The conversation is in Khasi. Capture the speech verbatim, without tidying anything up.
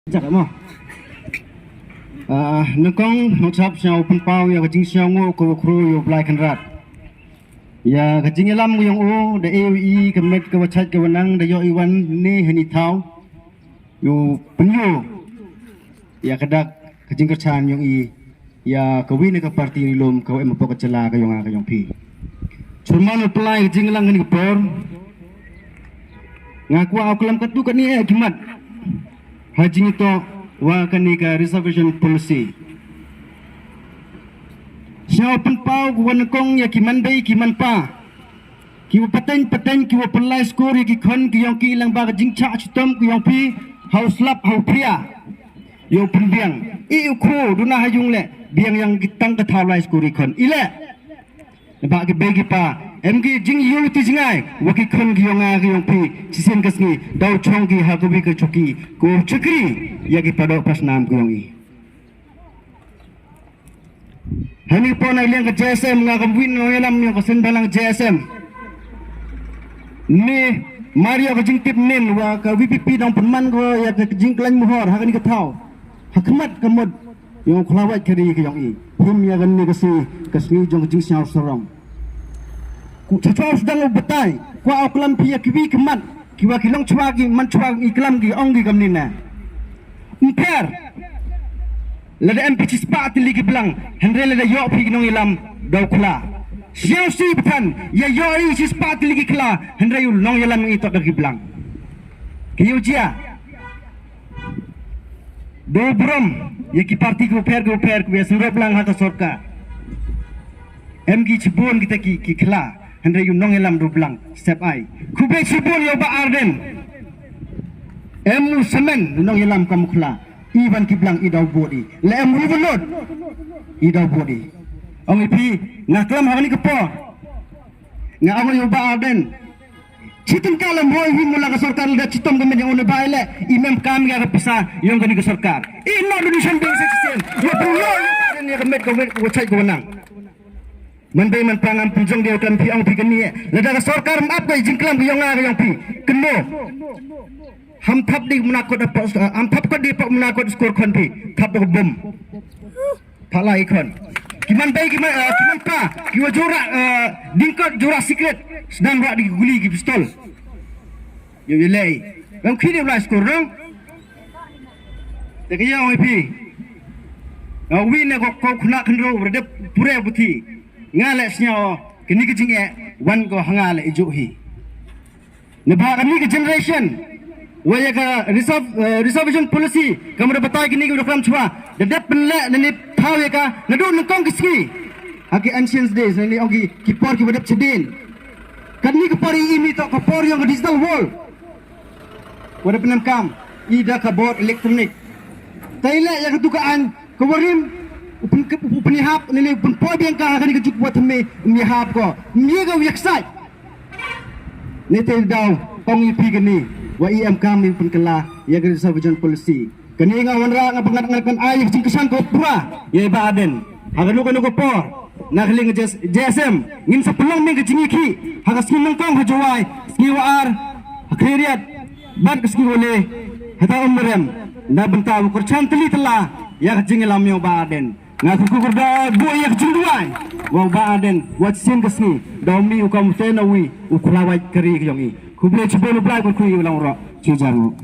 Jaka mo. Ah, nyngkong, nongchap sñiaw pynpaw ïa ka jingsñiawngooh ka wa kru ïa u Blai Kynrad. Ïa ka jingïalam ka yong u, da e u i, ka met ka wa chait ka wa nang, da yoh i wan ne hani thaw. Ïa u pynïoh. Ïa ka dak, ka jingkyrchan yong i. Ïa ka wi na ka parti ri lum ka wa em hapoh ka jylla ka yong nga ka yong phi. Churman u pynlai ka jinglang kani ka por. Nga kwah u klam katu kani eh ki mat. Ha jingitoh wa kani ka reservation policy. Sñiaw pynpaw ka wa nyngkong ïa ki manbei ki manpa. Ki wa pateng pateng ki wa pynlai skur ïa ki khon ki yong ki lang ba ka jingchah chitom ki yong phi ha u slap ha u phria. Ïa u pynbiang. I u kru duna ha yung leh biang yang ki tang ka thaw lai skur ïa ki khon. I leh. Ba ki bei ki pa. Em ki jingïoh ti jingai. Wa ki khon ki yong nga ki yong phi. Chisien ka sngi. Daw chong ki ha ka wi ka choki. Ko chakri. Ïa ki padok pasnam ki yong i. Hani pon ai liang ka J S M nga kam win nong ïalam ïa ka sen balang J S M. Ni mar ïa ka jingtip nin wa ka V P P dang pynman ko ïa ka jingklan muhor ha kani ka thaw. Ha khmat ka mut ïa u khlawait ka ri ka yong i. Him ïa kani ka sngi ka sngi jong ka jingsñiaw sarong. Ku cha cha sdang u batai. Kwah u klam phi ïa ki wi ki mat. Ki wa ki long chwa ki man chwa i klam ki ong ki kam ni na. Mpher. Lada em phi chispah tylli ki blang, hynrei lada ïoh phi ki nongïalam daw khla. Sñiaw si bthan, ïa ïoh i chispah tylli ki khla, hynrei u nongïalam i toh da ki blang. Ki ïoh jia. Do brom, ïa ki parti ki u pher ki u pher ki u ïa sngewrep lang ha ka sorkar. Em ki chibun kita ki ki khla. Hynrei u nongïalam du blang, step ai. Khublei chibun ïa u Bah Ardent. Em u semen, u nongïalam kam u khla. I wan ki blang i daw bud i. Le em u bunut. I daw bud i. Ong i phi, nga klam ha kani ka por. Nga ong ïa u Bah Ardent. Chitin ka lam hoi wi mula ka sorkar lada chitom ka met ïa u ne ba i le. I mem kam ïa ka pisa, ïong kani ka sorkar. I no donation ding sa chisien. Ïa phi ïa u Bah Ardent ïa ka met ka wet, ka wachai ka wanang. Man bei man pang am pynjong dia kan phi ong phi kani eh. Lada ka sorkar map ka jingklam ka yong nga ka yong phi. Keno. Ham thap di muna kot da pok, am thap kot di pok muna kot skor khon phi. Thap da ka bom. Phalai khon. Ki man bei ki man, eh, ki man pa. Ki wa jura, eh, dingkot jura secret. Sedang rak di guli ki pistol. Ïa ïa lei. Bang khini ulai skor dong. Te ka ïa ong i phi. Nga wi na ko ko khna khnro redep pure buti. Nga le sñiaw kini ki jingeh wan ko hanga le ijuk hi. Ne ba kani ki generation. Wa ïa ka reserve, eh, reservation policy kam da batai kini ki da klam chwa. Da dep pynle ne ni thaw ïa ka na du nyngkong ki sngi. Ha ki ancient days ne ni ong ki ki por ki wa dep chedin. Kani ka por i imi to ka por ïong ka digital world. Wa da pynam kam i da ka bot electronic. Tai le ïa ka tu ka an ka warim u pyn u pynihap ne ne u pynpoi biang ka ha kani ka juk wa thymme um ïahap ko. Um ïa ka u ïaksai. Ne te daw kong i phi kani wa i em kam i pynkylla ïa ka reservation policy. Kani nga wanrah nga pyngat ngan kan ai jingkyrshan ko pura ïa i Bah Ardent. Ha kano kano ka por na ka liang ka J S M ngin sa pynlong mih ka jingïakhih ha ka sngi nyngkong ha Jowai, sngi wa ar ha Khliehriat bad ka sngi wa le ha ta Umrem na bynta u kyrchan tylli tylla ïa ka jingïalam ïa u Bah Ardent. Nga kyrkhu kyrdoh buh ïa ka jingduwai wa u Bah Ardent wa sien ka sngi da u mih u kam u te na wi u khlawait ka ri ka yong i. Khublei chibun u Blai kyrkhu ïa u lang roh. Chi jar ngu.